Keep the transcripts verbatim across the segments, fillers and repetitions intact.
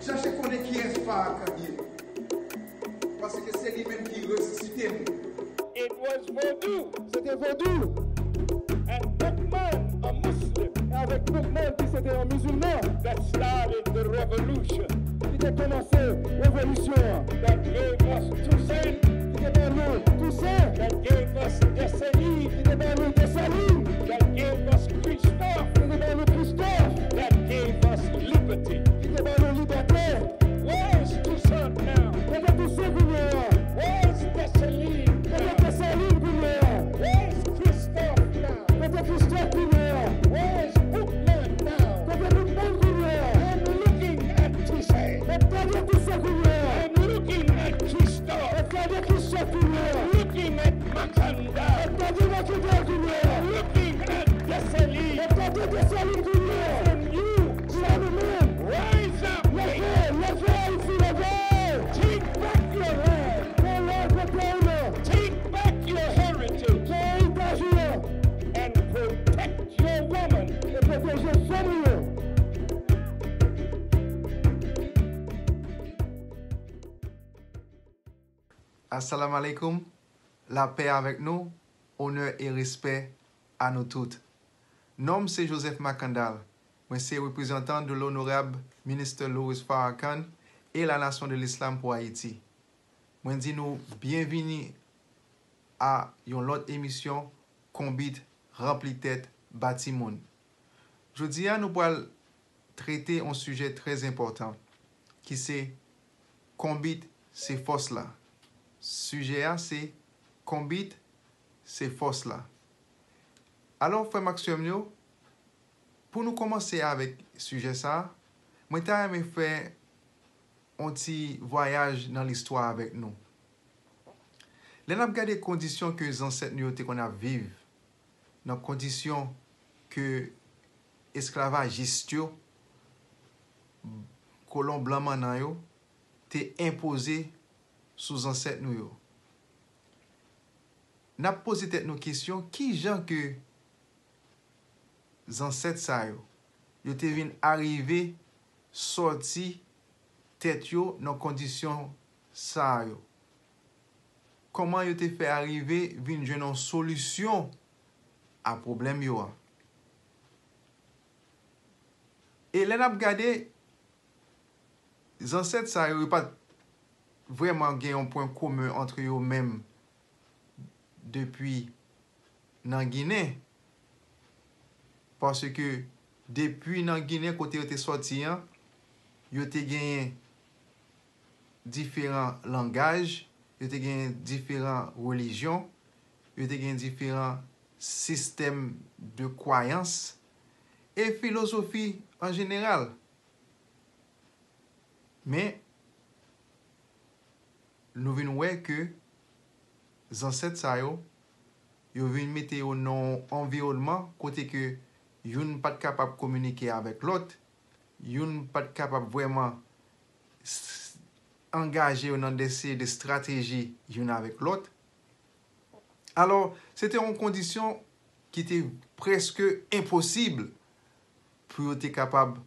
Chache konnen kiyès Farrakhan ye. Paske se li menm ki resisite nou. It was Vodou Se te vodou. and Boukman, a Muslim, E avèk Boukman ki se te yon mizilman that started the revolution, ki te kòmanse revolisyon an. that gave us Toussaint, Ki te ban nou Tousen. that gave us Dessalines, Ki te ban nou Desalin. that gave us Christophe, Ki te ban nou Kristòf. that gave us liberty. Ki te ban nou libète. Where is Toussaint now? Kote Tousen kounye a? Where is Dessalines Kote now? Desalin kounye a? Where is Christophe now? Kote Kristòf kounye a? Where is Boukman now? Kote Boukman kounye a? I'm looking at Toussaint. Mwen gade Tousen kounye a. I'm looking at Christophe. Mwen gade Kristòf kounye a. Looking at Mackandal. Mwen gade Mackandal kounye a. Looking at Dessalines. Mwen gade Desalin kounye a. And you Pou nou menm. Rise up. Leve, leve Ayiti, leve. Take back your land. Pran laj pou peyi nou. Take back your heritage. Pran eritaj nou. And protect your woman. E pwoteje fanm nou. Assalamu alaikum, lapè avèk nou, onè e respè a nou tout. Non m se Joseph Mackandal, mwen se reprezantan de l'honorable Minister Louis Farrakhan et la Nation de l'Islam pour Haïti. Mwen di nou byenvini a yon lòt emisyon Konbit Ranpli Tèt Ba Timoun. Jodi a nou pral trete yon sijè trè enpòtan ki se Konbit se fòs la. Sijè a se Konbit se fòs la. Alò frè m ak sè m yo, pou nou kòmanse avèk sijè sa a, mwen ta renmen fè yon ti vwayaj nan listwa avèk nou. Lè n ap gade kondisyon ke zansèt nou yo te konn ap viv, nan kondisyon ke esklavajis yo, kolon blan mannan yo, te enpoze sou zansèt nou yo. N ap poze tèt nou kesyon, ki jan ke zansèt sa yo, yo te vin arive sòti tèt yo nan kondisyon sa yo? Kòman yo te fè arive vin jwenn yon solisyon a pwoblèm yo a? E lè n ap gade, zansèt sa yo, yo pa t vrèman gen yon pwen komen ant yo menm depi nan Ginen. Paske depi nan Ginen, kote yo te sòti an, yo te genyen diferan langaj, yo te genyen diferan relijyon, yo te genyen diferan sistèm de kwayans e filozofi an jeneral. Men, nou vin wè ke zansèt sa yo, yo vin mete yo nan yon anviwònman kote ke youn pa t kapab kominike avèk lòt, youn pa t kapab vrèman s- angaje yo nan de seri de estrateji youn avèk lòt. Alò, se te yon kondisyon ki te prèske enposib pou yo te kapab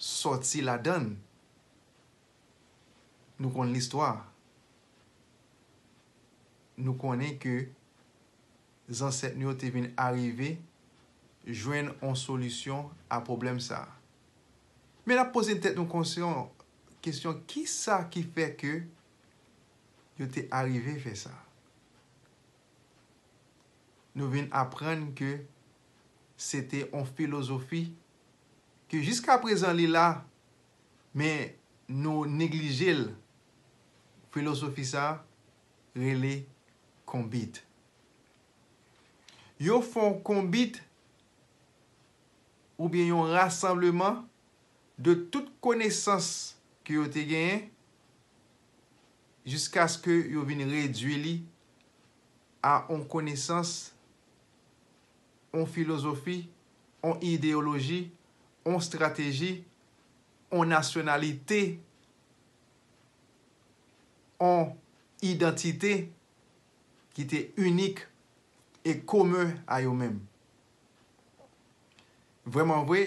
sòti ladan l. Nou konn listwa. Nou konnen ke zansèt nou yo te vin arive jwenn yon solisyon a pwoblèm sa a. Men n ap poze tèt nou konsyon, kesyon, kisa ki fè ke yo te arive fè sa? Nou vin aprann ke se te yon filozofi ke jiskaprezan li la, men nou neglije l. Filozofi sa a rele konbit. Yo fè yon konbit oubyen yon rasanbleman de tout konesans ke yo te genyen jiskaske yo vin redui li a yon konesans, yon filozofi, yon ideyoloji, yon estrateji, yon nasyonalite, yon idantite ki te inik e komen a yo menm. Vrèman vre,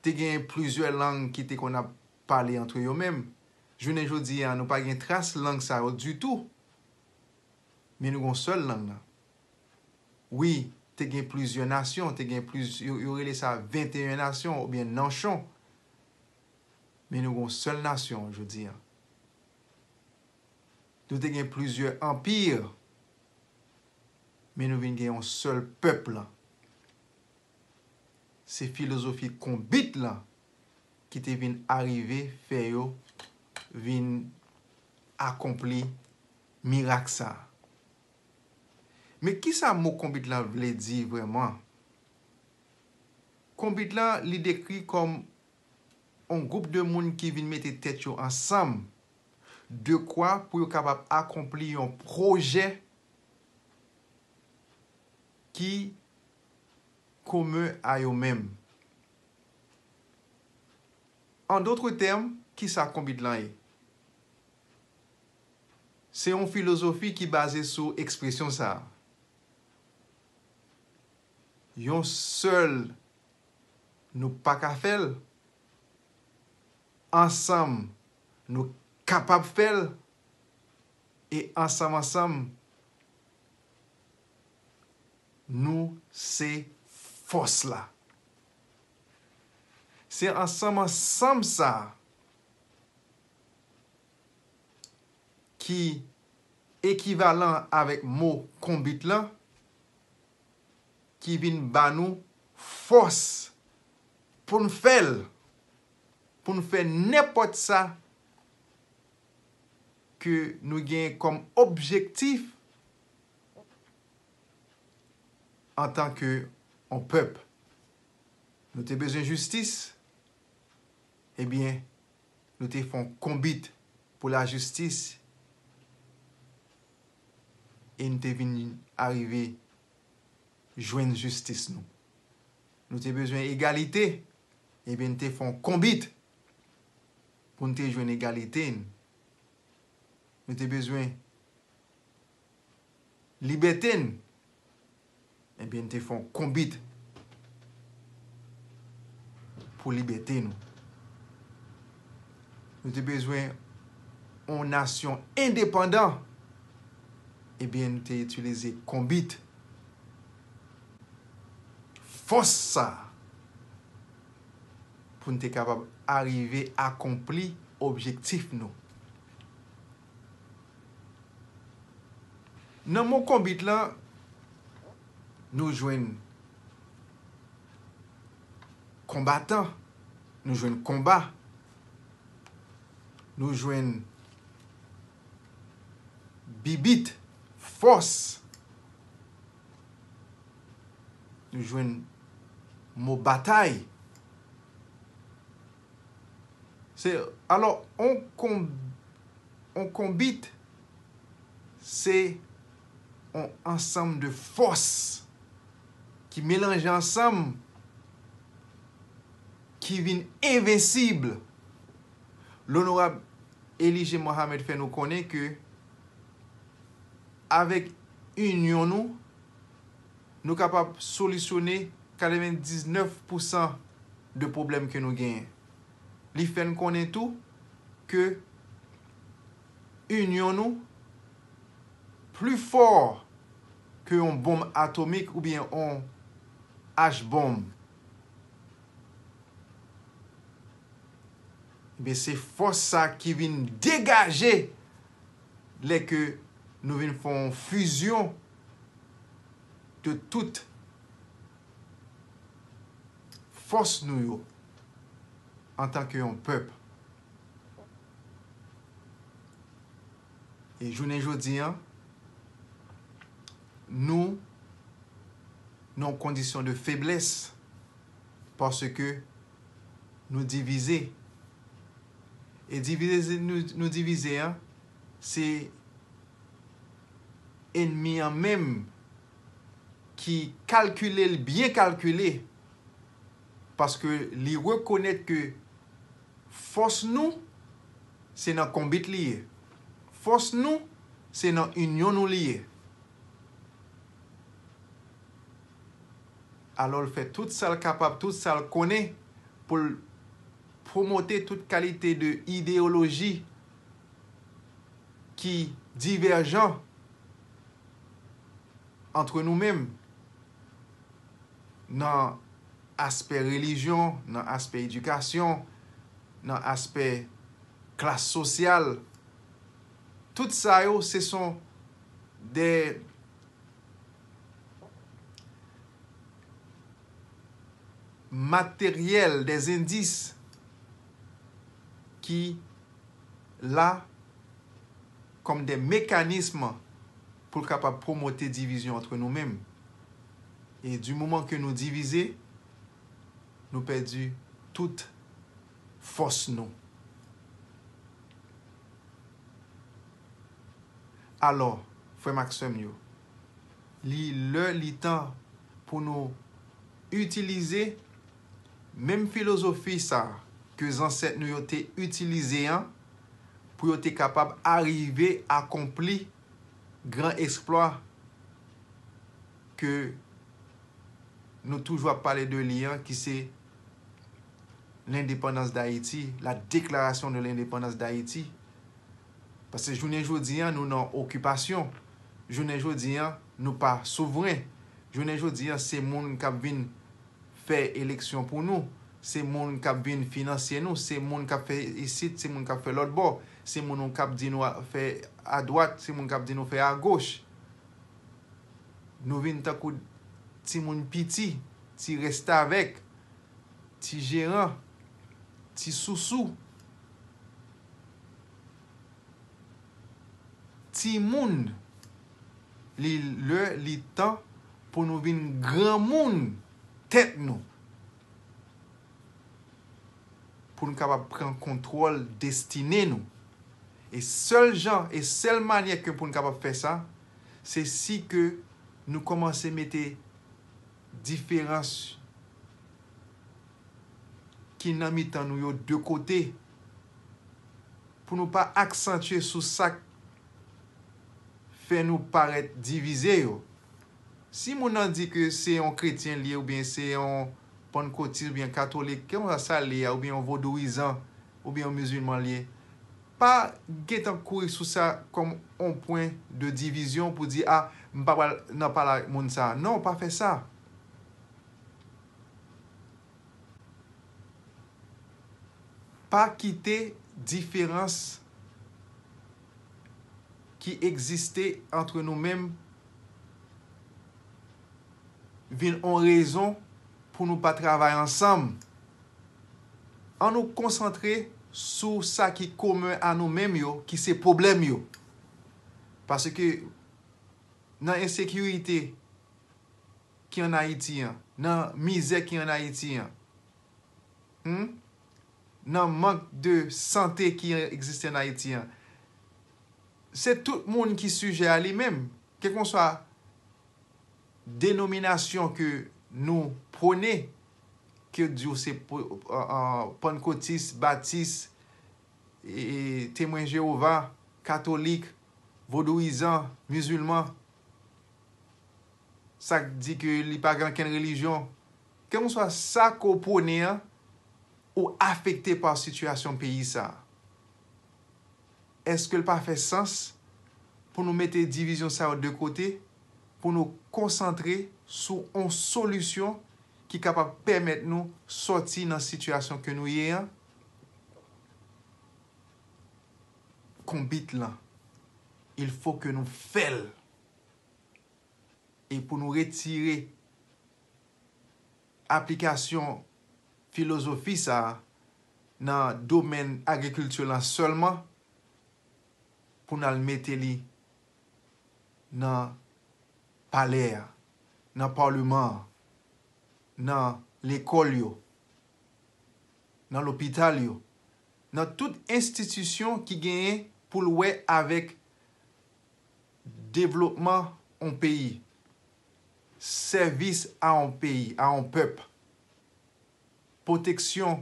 te genyen plizyè lang ki te konn ap pale antre yo menm. Jounen jodi a, nou pa gen tras lang sa yo ditou. Men nou gen yon sèl lang nan. Wi, te gen plizyè nasyon, te gen pliz-, yo, yo rele sa venteyen nasyon oubyen nanchon. Men nou gen yon sèl nasyon jodi a. Nou te gen plizyè anpi, men nou vin gen yon sèl pèp lan. Se filozofi konbit lan ki te vin arive fè yo vin akonpli mirak sa a. Men kisa mo konbit lan vle di vrèman? Konbit lan, li dekri kòm yon gwoup de moun ki vin mete tèt yo ansanm, dekwa pou yo kapab akonpli yon pwojè ki komen a yo menm. An dòt tèm, kisa konbit lan ye? Se yon filozofi ki baze sou ekspresyon sa a. Yon sèl, nou pa ka fè l. Ansanm, nou kapab fè l. E ansanm, ansanm, nou se fòs la. Se ansanm, ansanm sa a ki ekivalan avèk mo konbit lan, ki vin ba nou fòs pou n fè l, pou n fè nenpòt sa ke nou gen kòm objektif antanke yon pèp. Nou te bezwen jistis, ebyen, nou te fè yon konbit pou lajistis e n te vin arive jwenn jistis nou. Nou te bezwen egalite, ebyen, n te fè yon konbit pou n te jwenn egalite n. Nou te bezwen libète n, ebyen, n te fè yon konbit pou libète nou. Nou te bezwen yon nasyon endepandan, ebyen, nou te itilize konbit. Fòs sa a pou n te kapab arive akonpli objektif nou. Nan mo konbit lan, nou jwenn konbatan, nou jwenn konba, nou jwenn bibit, fòs, nou jwenn mo batay. Se, alò, on kon-, on konbit, se on ansanm de fòs ki melanje ansanm, ki vin envensib. Lonorab Elie Mohamed fè nou konnen ke avèk inyon nou, nou kapab solisyone katrevendiznèf pousan de pwoblèm ke nou genyen. Li fè n konnen tou ke inyon nou pli fò ke yon bonm atomik oubyen yon H bonm. Ebyen, se fòs sa ki vin degaje lè ke nou vin fè yon fizyon de tout fòs nou yo antanke yon pèp. E jounen jodi a, nou nan yon kondisyon de feblès paske nou divize. E divize nou, nou divize a, se ènmi an menm ki kalkile l byen kalkile, paske li rekonèt ke fòs nou, se nan konbit li ye. Fòs nou, se nan inyon nou li ye. Alò, l fè tout sa l kapab, tout sa l konnen pou l pwomote tout kalite de ideyoloji ki divèjan antre nou menm, nan aspè relijyon, nan aspè edikasyon, nan aspè klas sosyal. Tout sa yo, se son de materyèl, de endis ki la kòm de mekanism pou l kapab pwomote divizyon antre nou menm. E di moman ke nou divize, nou pèdi tout fòs nou. Alò, frè m ak sè m yo, li lè, li tan pou nou itilize menm filozofi sa a ke zansèt nou yo te itilize an, pou yo te kapab arive akonpli gran eksplwa ke nou toujou ap pale de li an, ki se lendepandans Dayiti, la déclaration de l'indépendance d'Haïti. Paske jounen jodi an, nou nan okipasyon. Jounen jodi an, nou pa souvren. Jounen jodi an, se moun k ap vin fè eleksyon pou nou. Se moun k ap vin finanse nou. Se moun k ap fè isit, se moun k ap fè lòt bò. Se moun k ap di nou a- fè adwat, se moun k ap di nou fè agoch. Nou vin tankou timoun piti, ti restavèk, ti jeran, ti sousou. Timoun, li lè, li tan pou nou vin granmoun tèt nou. Pou n kapab pran kontwòl destine nou. E sèl jan, e sèl manyè ke pou n kapab fè sa, se si ke nou kòmanse mete diferans ki nan mitan nou yo de kote, pou nou pa aksantye sou sa k fè nou parèt divize yo. Si moun nan di ke se yon kretyen li ye, oubyen se yon pannkotis, oubyen katolik, kèlkeswa sa l ye a, oubyen yon vodouyizan, oubyen yon mizilman l ye, pa gentan kouri sou sa kòm yon pwen de divizyon pou di, a, m pa pral nan pale ak moun sa a. Non, pa fè sa. Pa kite diferans ki egziste antre nou menm vin yon rezon pou nou pa travay ansanm. Ann nou konsantre sou sa ki komen a nou menm yo, ki se pwoblèm yo. Paske nan ensekirite ki ann Ayiti an, nan mizè ki ann Ayiti an, hmm? Nan mank de sante ki egziste ann Ayiti an, se tout moun ki sijè a li menm, kèlkeswa denominasyon ke nou pwone, ke di w se po- an- an- pannkotis, batis, e- e- Temwen Jewova, katolik, vodouyizan, mizilman, sa k di ke li pa gen okenn relijyon, kèlkeswa sa ke w pwone an, ou afekte pa sitiyasyon peyi sa a. Èske l pa fè sans pou nou mete divizyon sa yo de kote, pou nou konsantre sou yon solisyon ki kapab pèmèt nou sòti nan sitiyasyon ke nou ye an? Konbit lan, il faut que nou fè l. E pou nou retire aplikasyon filozofi sa a nan domèn agrikilti lan sèlman, pou n al mete li nan palè a, nan paleman an, nan lekòl yo, nan lopital yo, nan tout enstitisyon ki genyen pou l wè avèk devlopman yon peyi, sèvis a yon peyi, a yon pèp, pwoteksyon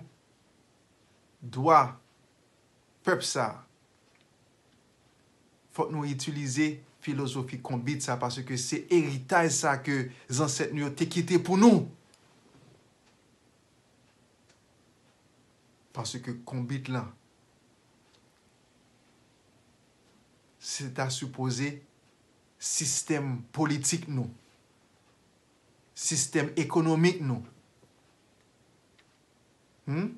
dwa pèp sa a. Fòk nou itilize filozofi konbit sa, paske se eritaj sa ke zansèt nou yo te kite pou nou. Paske konbit lan, se ta sipoze sistèm politik nou, sistèm ekonomik nou, hmm?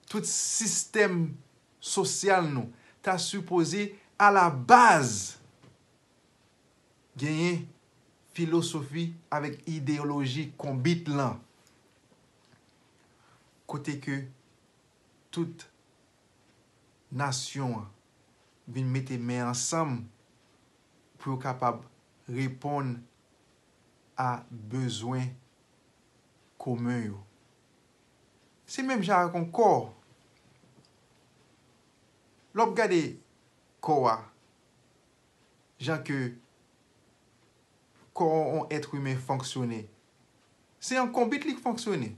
Tout sistèm sosyal nou ta sipoze alabaz genyen filosofi avèk ideyoloji konbit lan. Kote ke tout nasyon an vin mete men ansanm pou yo kapab reponn a bezwen komen yo. Se menm jan ak yon kò. Lè w ap gade kò a, jan ke kò yon èt imen fonksyone, se an konbit li fonksyone.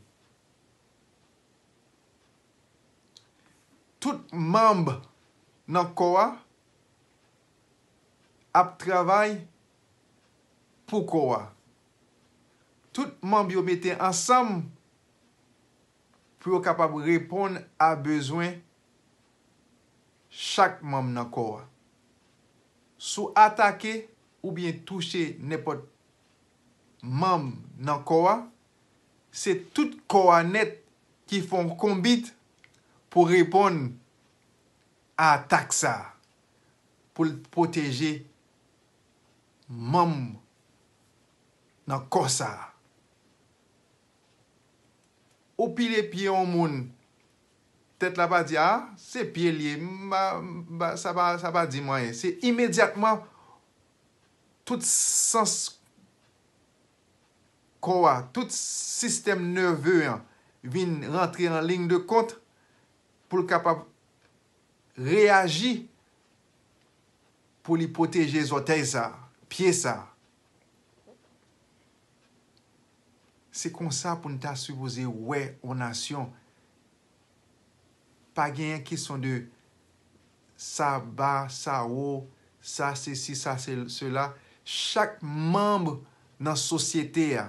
Tout manm nan kò a ap travay pou kò a. Tout manm yo mete ansanm pou yo kapab reponn a bezwen chak manm nan kò a. Si w atake oubyen touche nenpòt manm nan kò a, se tout kò a nèt ki fè yon konbit pou reponn a atak sa a, pou l pwoteje manm nan kò sa a. Ou pile pye yon moun, tèt la pa di, "A, se pye l ye, m pa, m pa, sa pa, sa pa di m anyen." Se imedyatman, tout sans kò a, tout sistèm nève an vin rantre an liy de kont pou l kapab reyaji pou li pwoteje zòtèy sa, pye sa. Se konsa pou n ta sipoze wè yon nasyon. Pa genyen kesyon de sa ba, sa wo, sa sesi, sa se, sela. Chak manm nan sosyete a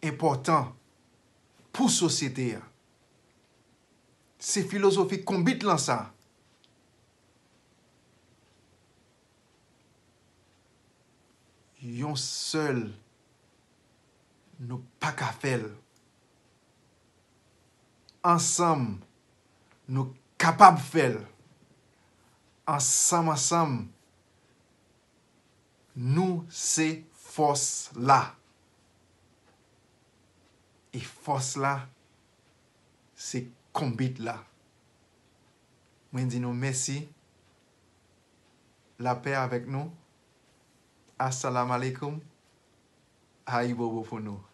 enpòtan pou sosyete a. Se filozofi konbit lan sa. Yon sèl, nou pa ka fè l. Ansanm, nou kapab fè l. Ansanm, ansanm, nou se fòs la. E fòs la, se konbit la. Mwen di nou mèsi. Lapè avèk nou. Assalamu alaikum. Ayibobo pou nou.